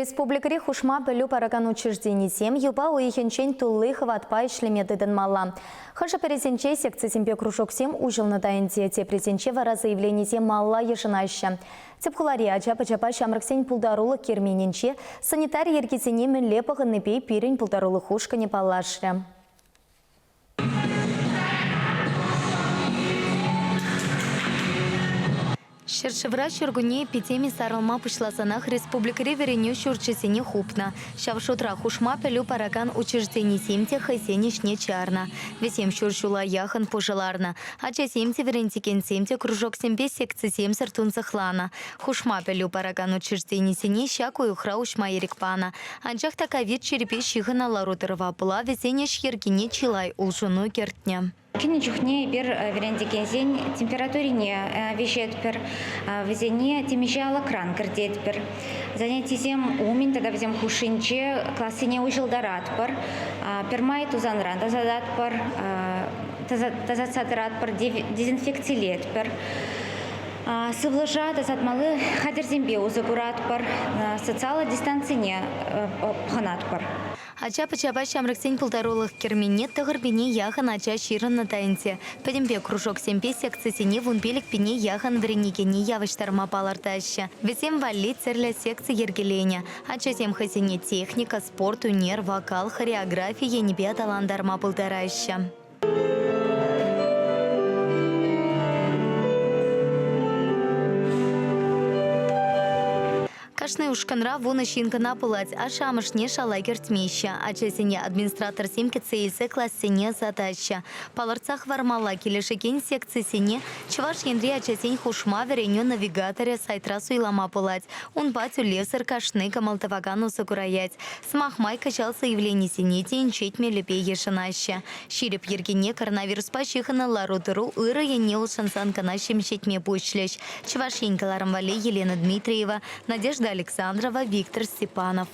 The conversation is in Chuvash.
Республикӑри хушма пӗлӳ паракан учрежденисем юпа уйӑхӗнчен тулли хӑватпа ӗҫлеме тытӑнмалла. Хӑшӗ-пӗрисенче секцисемпе кружоксем уҫӑлнӑ та ӗнтӗ, теприсенче вара заявленисем малалла йышӑнаҫҫӗ. Тӗп хулари ача-пӑчапа ҫамрӑксен пултарулӑх керменӗнче санитари йӗркисене мӗнле пӑхӑннипе пирӗн пултарулӑх ушкӑнӗ паллашрӗ. Ҫӗршывра ҫуркунне эпидеми сарӑлма пуҫласанах республикӑри вӗренӳ ҫурчӗсене хупнӑ. Ҫав шутра хушма пӗлӳ паракан учрежденисем те хӑйсен ӗҫне чарнӑ. Вӗсем ҫур ҫула яхӑн пушӑ ларнӑ. Ачасем те, вӗрентекенсем те кружоксемпе секцисемсӗр тунсӑхланӑ. Хушма пӗлӳ паракан учрежденисене ҫак уйӑхра уҫма ирӗк панӑ. Анчах та ковид чирӗпе ҫыхӑннӑ лару-тӑрӑва пула вӗсен ӗҫ йӗркине чылай улшӑну кӗртнӗ. Кӗнӗ чухне эпир вӗрентекенсен температурине виҫетпӗр, вӗсене темиҫе алӑкран кӗртетпӗр. Занятисем умӗн тата вӗсем хушшинче классене уҫӑлтаратпӑр, пӗрмай тусанран тасататпӑр, тасатса тӑратпӑр, дезинфекцилетпӗр. Сывлӑша тасатмалли хатӗрсемпе усӑ куратпӑр, социаллӑ дистанцине пӑхӑнатпӑр. Ача-пӑчапа ҫамрӑксен пултарулӑх керменне 9000 яхӑн ача ҫырӑннӑ та ӗнтӗ. Пӗтӗмпе кружоксемпе секцисене 15 пине яхӑн вӗренекене явӑҫтарма палӑртаҫҫӗ. Вӗсем валли тӗрлӗ секци йӗркеленӗ. Ачасем хӑйсене техника, спорт, ӳнер, вокал, хореографи енӗпе аталантарма пултараҫҫӗ. Кашни ушкӑнра вунӑ ҫын кӑна пулать, ашшӗ-амӑшне шала кӗртмеҫҫӗ. Ачасене администраторсем кӗтсе илсе классене ӑсатаҫҫӗ. Палӑртса хӑвармалла, килӗшекен секцисене Чӑваш Енри ачасен хушма вӗренӳ навигаторӗ сайтра суйлама пулать. Унпа тӳлевсӗр кашни кӑмӑл тӑвакан усӑ кураять. Сӑмах май, кӑҫал заявленисене те инҫет мелӗпе йышӑнаҫҫӗ. Ҫирӗп йӗркене коронавируспа ҫыхӑннӑ лару-тӑру ырӑ енне улшӑнсан кӑна ҫемҫетме пуҫлӗҫ. Чӑваш Ен кӑларӑм валли Елена Дмитриева, Надежда Александрова, Виктор Степанов.